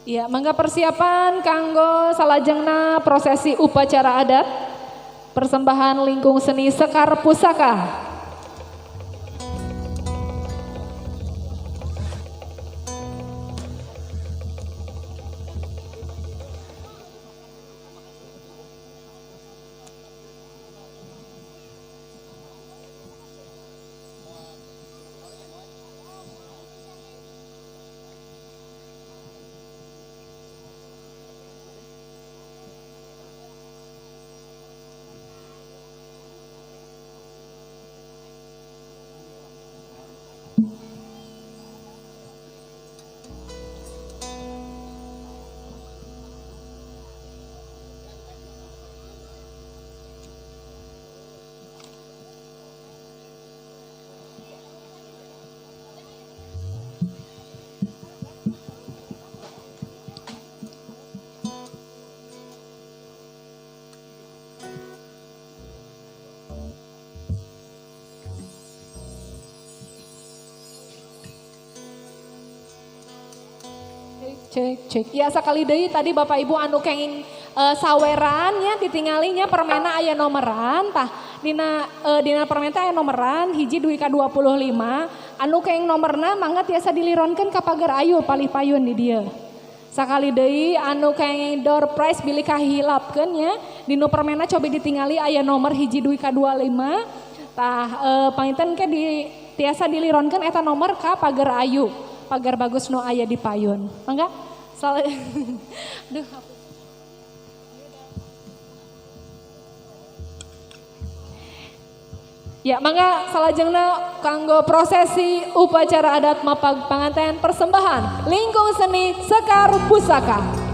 Ya, mangga persiapan kanggo salajengna prosesi upacara adat persembahan lingkung seni Sekar Pusaka. Cek cek. Ya sakali deui tadi Bapak Ibu anu kenging saweran nya ditingalinya permena aya nomeran tah dina dina permen teh aya nomeran 1 dugi ka 25 anu kenging nomerna mangga tiasa dilironkeun ka pagar ayu palih payun di dieu. Sakali deui anu kenging door prize bilih kahilapkeun nya dina permena cobi ditingali aya nomor 1 dugi ka 25 tah panginten ke di tiasa dilironkeun eta nomor ka pagar ayu. Pagar bagus nu aya di payun. Mangga? Salah. Duh. Ya, mangga salajengna kanggo prosesi upacara adat mapag panganten persembahan lingkung seni Sekar Pusaka.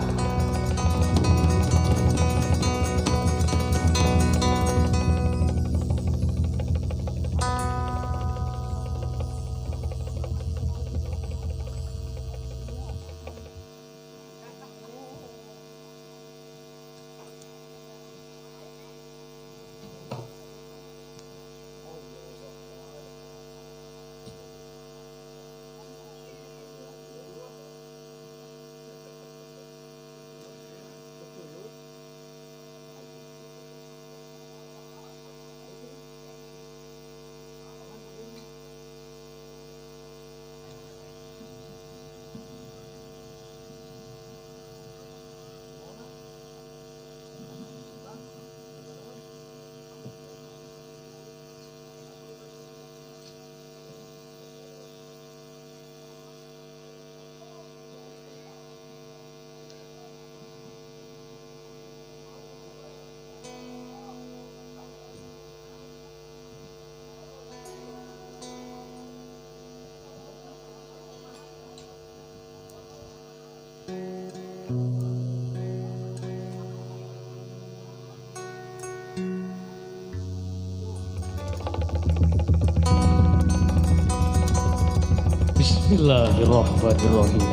Bismillahirrahmanirrahim.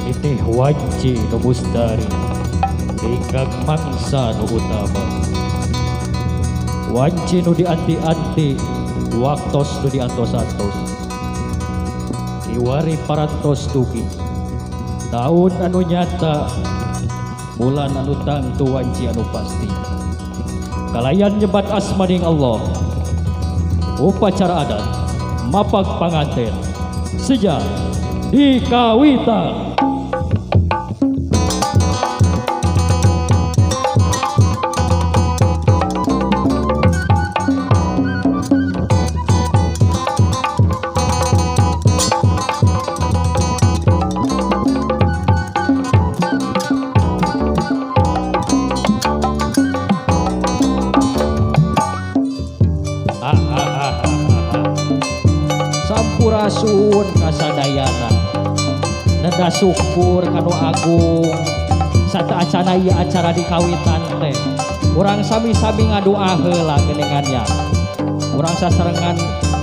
Itih wanci nu mustari ingkang mangsa nu utama. Wanci nu dianti-anti, waktos nu diantos-antos. Iwari parantos dugi. Taun anu nyata, bulan anu tangtu wanci anu pasti. Kalayan nyebat asmaning Allah. Upacara adat mapag panganten sejak dikawitan. Sampurasun kasadayana neda syukur kanu agung sata acana ieu acara dikawitan teh urang sami-sami ngadua heula geuningannya urang sasarengan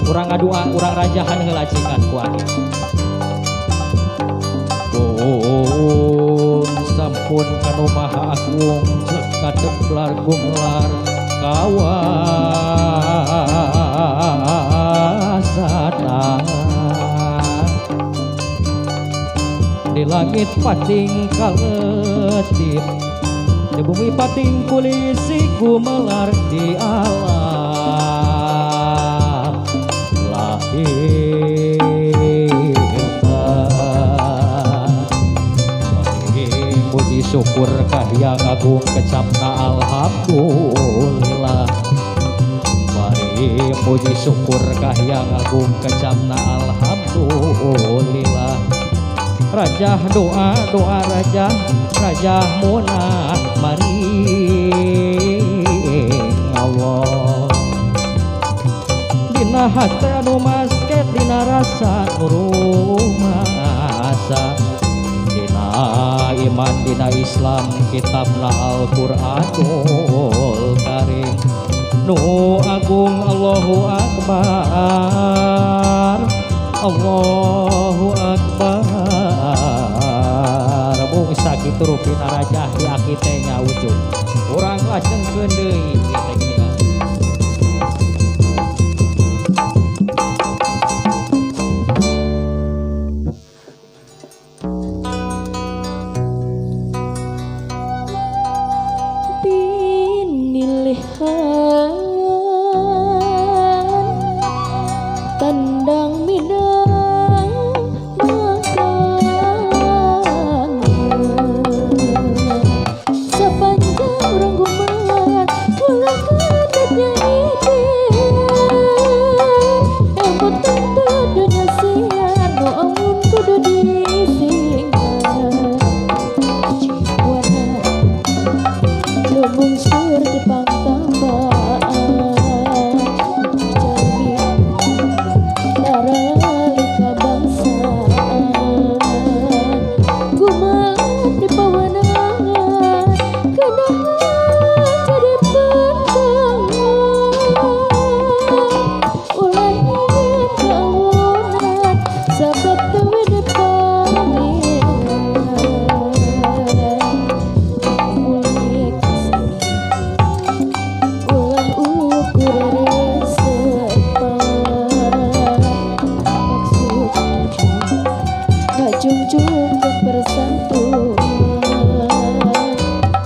urang ngadua urang rajahan heula cikan ku aing. Om sampun kanu maha agung cek kadeplar gumlar kawasana di Langit pating kaletip, di bumi pating kulisi gumelar di alam lahir. Puji syukur kahiyang agung kecapna alhamdulillah. Mari puji syukur kahiyang agung kecapna alhamdulillah. Rajah doa doa rajah rajah munah mari Allah. Dina hate anu masket dina rasa rumasa. Dina iman dina Islam kitabna Al-Qur'anul Karim. Nu agung Allahu Akbar, Allahu Akbar. Bungsa kitu rupina rajah di aki teh nya wujud. Urang lajengkeun deui ieu teh geuningan. Pinilihan tandang midang makan sepanjang rongguman ulah kadatnya ide ilmu tentu dunia siar nu amun kudu disingkat warna lumungsur di pangtambaan jalmi darali kabangsaan gumalat di pawenangan kedahan jadi pantangan ulah ingin kawunan sabab deui di pangeran mulik seni ulah ukur resepan maksud tuju ngajungjungkeun persatuan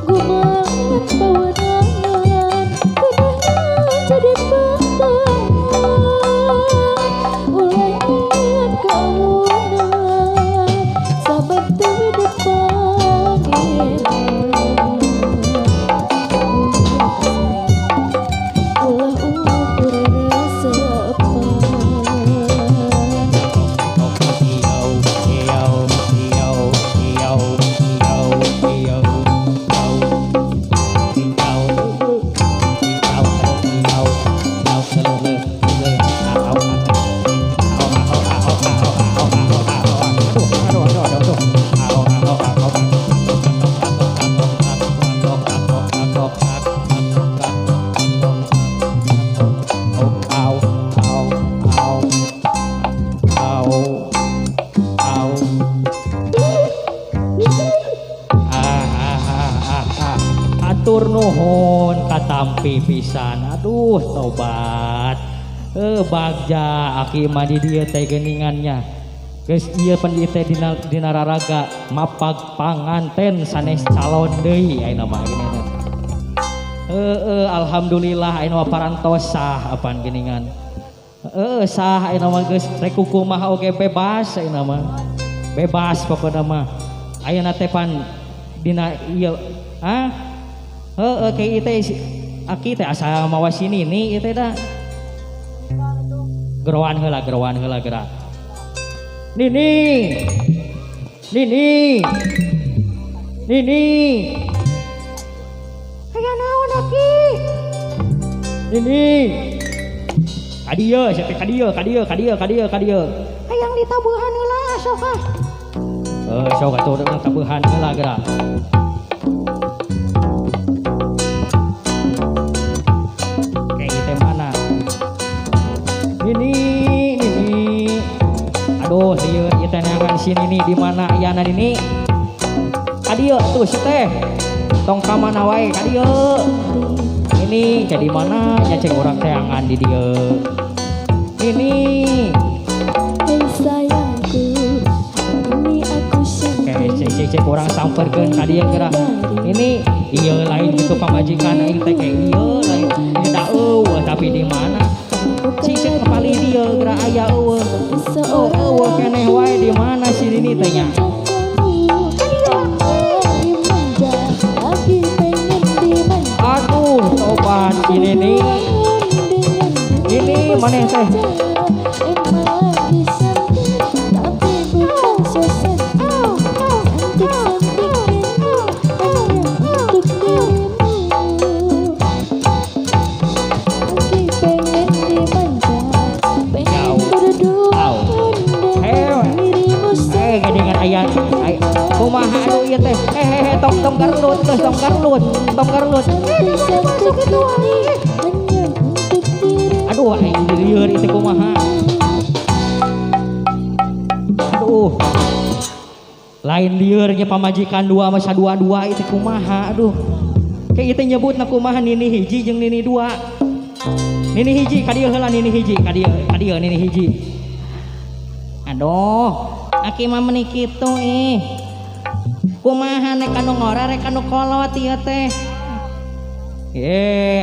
gumalat pawenangan kedahan jadi pantangan ulah ingin kawunan sabab deui di pangeran ulah ukur resepan. Atur nuhun katampi pisan. Aduh tobat. Bagja aki mah di dieu teh geuningannya. Geus ieu pan ieu teh dina raraga mapag panganten sanes calon deui ayeuna mah geuningan. Alhamdulillah ayeuna mah parantos sah apan geuningan. Sah ayeuna mah geus rek kumaha oge bebas ayeuna mah. Bebas pokona mah. Ayeuna teh pan dina ieu ah heeh ke ieu teh aki teh asa mawa si Nini ieu teh da. Geroan heula gerak. Nini. Nini. Nini. Aya naon aki? Nini. Ka dieu sia teh ka dieu ka dieu ka dieu ka dieu ka dieu. Hayang ditabuhan heula sok ah. Sok atuh urang tabuhan heula gerak. Kayak teh mana? Nini, Nini. Aduh, lieur ieu teh neangan si Nini di mana ayana Nini? Ka dieu tuh si teh. Tong ka mana wae ka dieu. Nini, jadi mana nya cek urang teangan di dieu. Nini. Hei sayangku, hari ini aku Oke, samperkeun ka dieu geura. Ini ieu lain gitu pamajikan aing teh kayak ieu lain. Eta eueuh tapi di mana? Cicit kepali dieu geura aya eueuh. Oh eueuh keneh wae di mana si Nini teh nya? Aduh, tobat si Nini. Ini maneh teh. Kumaha anu ieu teh? Tong tong garlut, tong garlut, tong garlut. Aduh, aing lieur ieu teh kumaha? Aduh. Lain lieur nya pamajikan dua masa dua-dua ieu teh kumaha? Aduh. Kayak ieu teh nyebutna kumaha nini hiji jeung nini dua. Nini hiji ka dieu heula nini hiji ka dieu nini hiji. Aduh, aki mah meuni kitu ih. Kumaha nek anu ngora rek anu kolot ieu teh.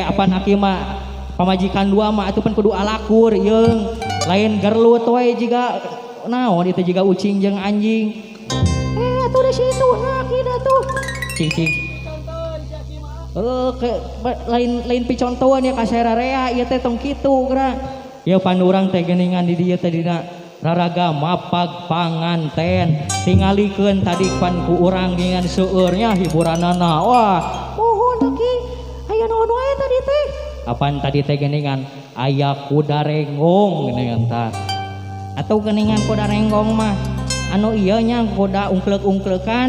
Apan aki mah pamajikan dua mah atuh pan kudu alakur yeung. Lain gerlut we jiga naon ieu teh jiga ucing jeung anjing. Atuh di situ aki da tuh. Cing cing. Lain lain picontoan ya ka sararea ieu teh tong kitu geura. Ieu pan urang teh geuningan di dieu teh dina raraga mapag panganten tingalikeun tadi pan ku urang dengan seueurnya hiburanana. Wah, mohon aki aya naon wae tadi teh? Apan tadi teh geuningan aya kuda renggong geuningan tah. Atau geuningan kuda renggong mah anu ieu nya kuda ungkleuk-ungkleukan.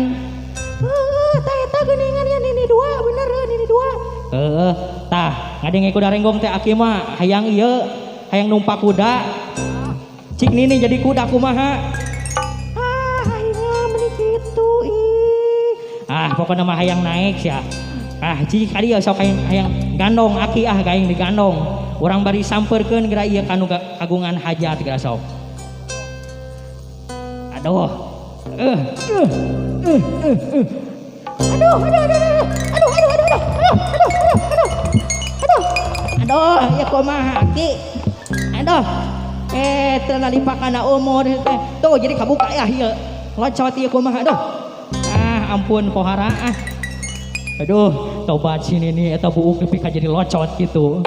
Heuh, tah eta geuningan ya nini dua bener nini dua. Heuh, tah ngadenge kuda renggong teh aki mah hayang ieu hayang numpak kuda. Cik nini jadi kuda kumaha? Ah, aing mah meuni kitu ih. Ah, pokona mah hayang naik sia. Ah, cik ka dieu sok hayang hayang gandong aki ah gaing digandong. Urang bari sampeurkeun geura ieu kanu kagungan hajat geura sok. Aduh. Aduh, aduh, aduh, aduh, aduh, aduh, aduh, aduh, aduh, aduh, aduh. Aduh. Aduh, ya kumaha aki? Aduh. Teu nalipa kana umur teh. Tuh jadi kabuka ya ieu. Locot ieu kumaha aduh. Ah, ampun pohara ah. Aduh, tobat si nini eta buuk nepi ka jadi locot kitu.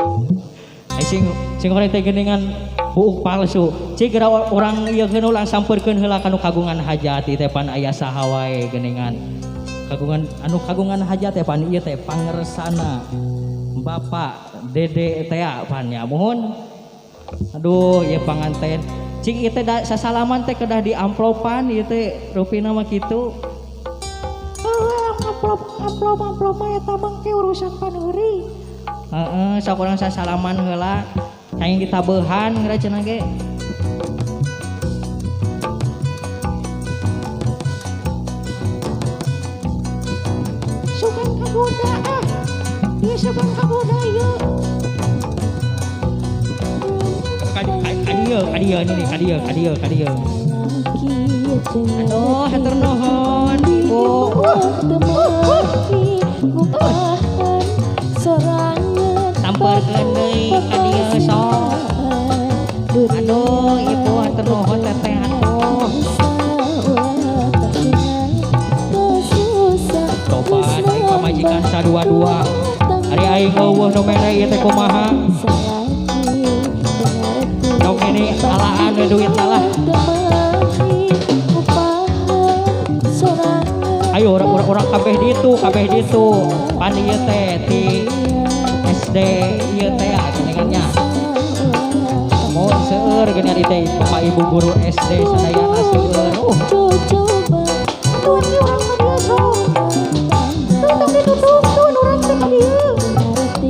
Sing sing urang teh geuningan buuk palsu. Cik geura urang ieu keun ulang sampeurkeun heula kanu kagungan hajat ieu teh pan aya saha wae geuningan. Kagungan anu kagungan hajat teh pan ieu teh pangersana Bapak Dede teh pan nya muhun. Aduh, ieu panganten. Cik ieu teh sasalaman teh kedah di amplopan ieu teh rupina mah kitu. Heuh, amplop amplop amplop mah eta mah urusan paneuri. Heeh, sok urang sasalaman heula. Aing ditabeuhan geura cenah ge. Sugan kagoda ah. Ieu sugan kagoda ieu. Kadieu, kadieu ini kadieu, kadieu, kadieu. Aduh, hatur nuhun, Ibu. Sampeurkeun deui ka dieu sok. Aduh, Ibu hatur nuhun teteh atuh. Tobat aing pamajikan sadua-dua. Ari aing eueuh nu mere ieu teh kumaha? Dong ini alaan duit lah. Ayo orang-orang kabeh ditu. Pan ieu teh ti SD ieu teh geuningan nya. Mun seueur geuningan ieu teh Bapak Ibu guru SD sadayana seueur.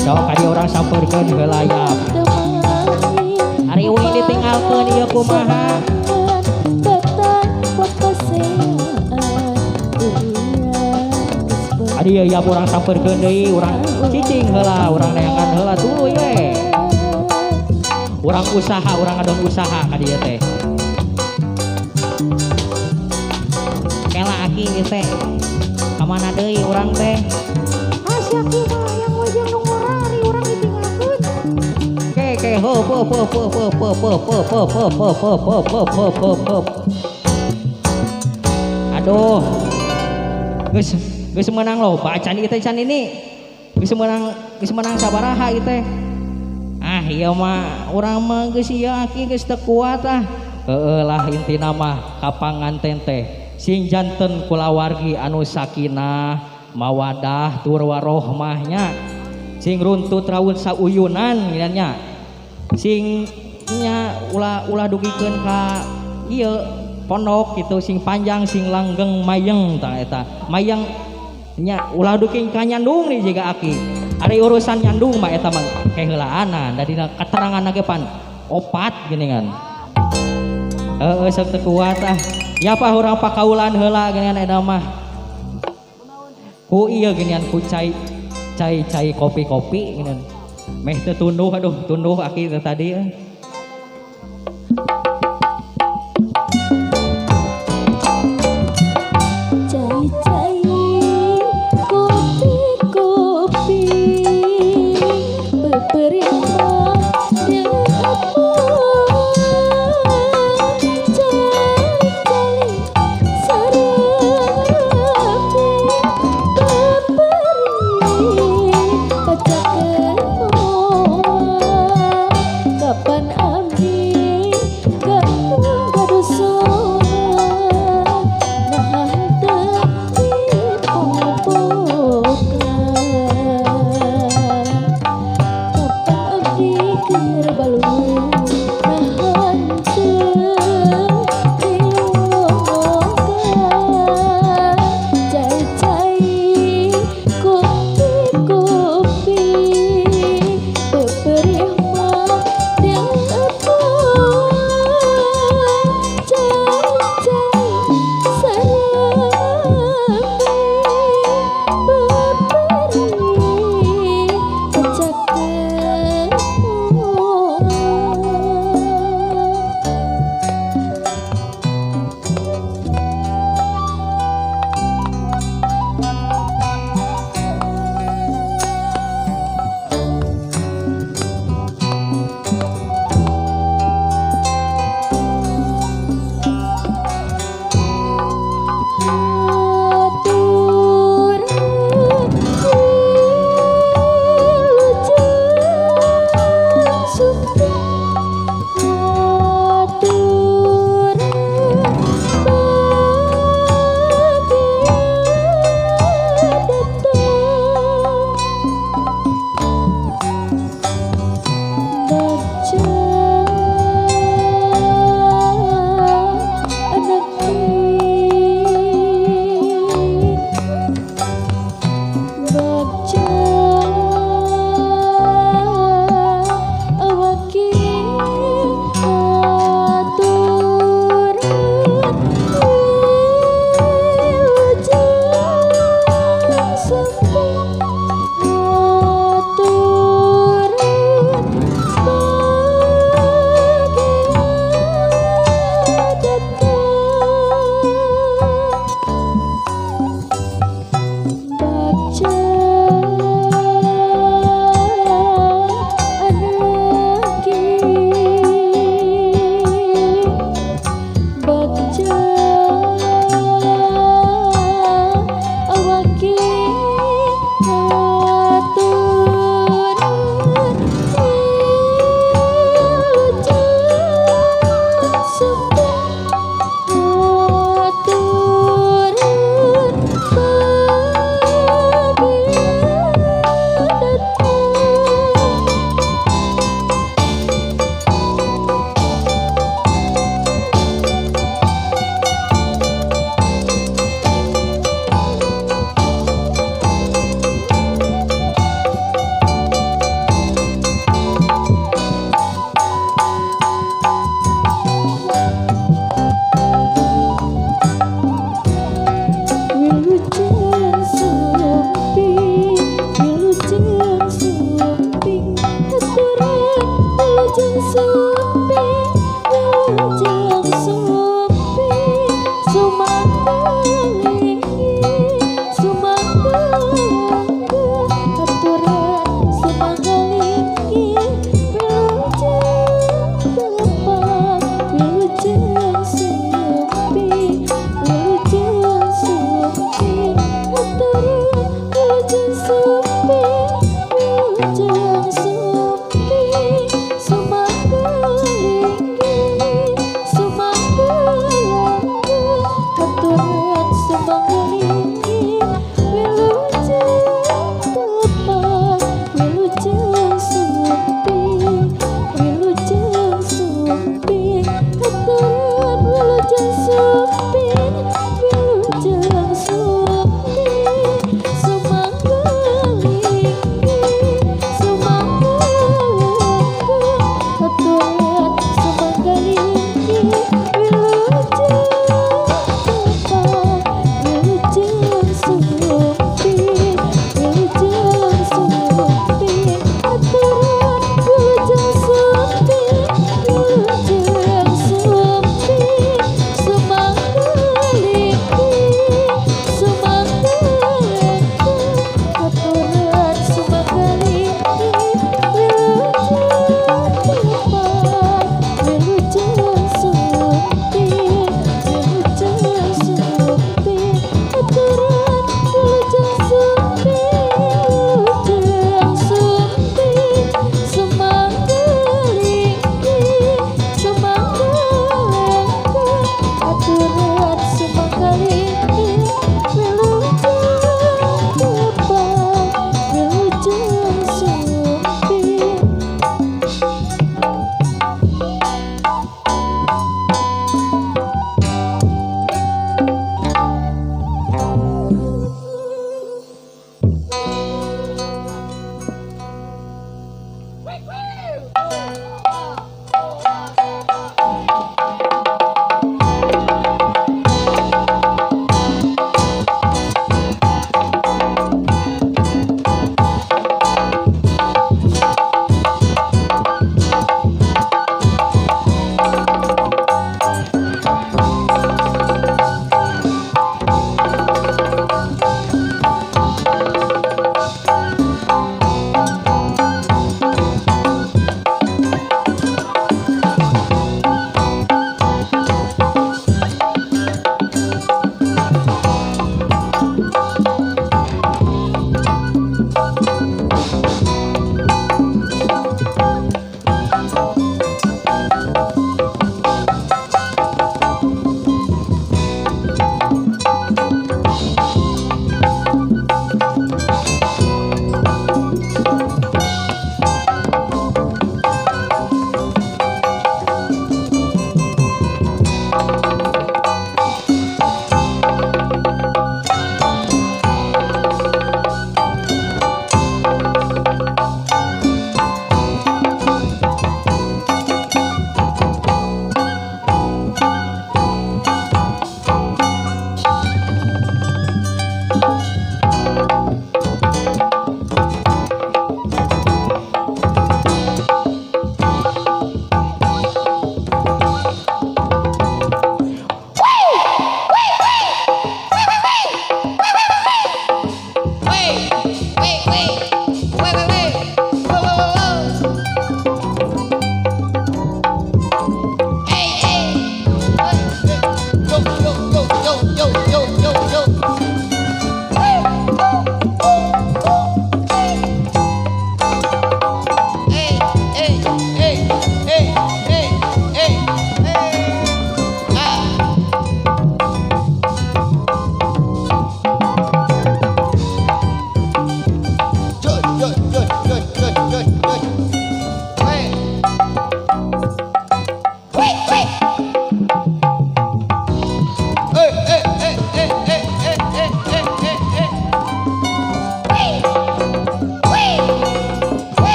Sok ka dieu urang sampeurkeun heula yap. Ari uing ditinggalkeun ieu kumaha? Ari ieu yap urang sampeurkeun deui, urang cicing heula, urang neangan heula tuluy we. Urang usaha, urang ngadon usaha ka dieu teh. Kela aki ieu teh. Ka mana deui urang teh? Ah, sia kieu mah hayang we jeung nu ngora ari urang ditinggalkeun. Ke ke ho po po po po po po po po po po po po po po po po. Aduh. Geus geus meunang loba can ieu teh can ini. Geus meunang sabaraha ieu teh? Ah, ieu mah urang mah geus ieu aki geus teu kuat ah. Heeh lah, intina mah kapanganten teh sing janten kulawargi anu sakinah, mawadah tur warohmah nya. Sing runtut raun sauyunan nya. Sing nya ulah ulah dugikeun ka ieu pondok gitu, sing panjang, sing langgeng mayeng tah eta. Mayeng nya, ulah dugi ka nyandung nih jiga aki. Ari urusan nyandung mah eta mah keheulaanan, da dina keterangan ge pan opat geuningan. Heeh, sok teu kuat ah. Ya pah, urang pakaulan heula geuningan eta mah. Ku ieu geuningan, ku cai cai cai kopi-kopi geuningan. Meh teu tunduh, aduh, tunduh aki teh tadi euy. Cai-cai kopi-kopi beberapa apa cai-cai sareng rapi beberi pacakeun moal kapan.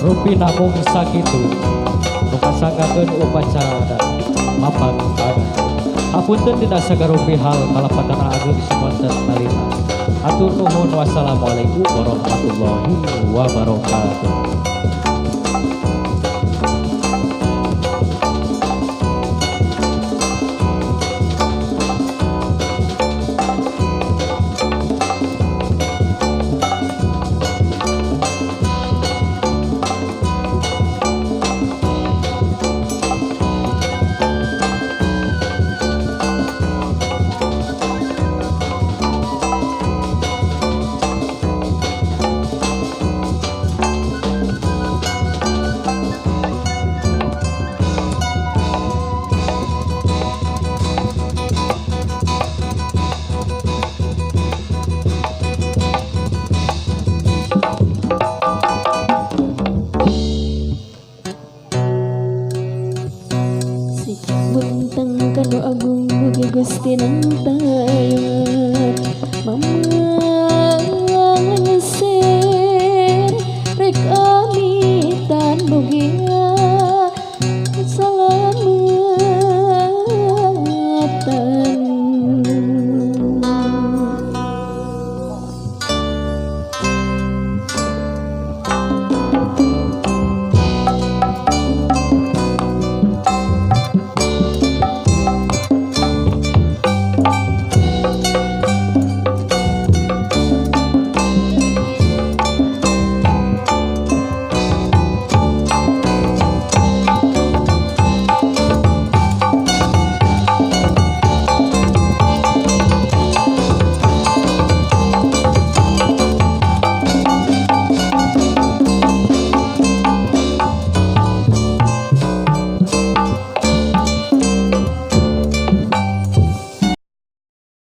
Rupi namung sakitu nu kasanggakeun upacara adat mapag adat. Hapunten dina sagarupi hal kalepatan ageung sumonten talita. Atur nuhun, wassalamualaikum warahmatullahi wabarakatuh.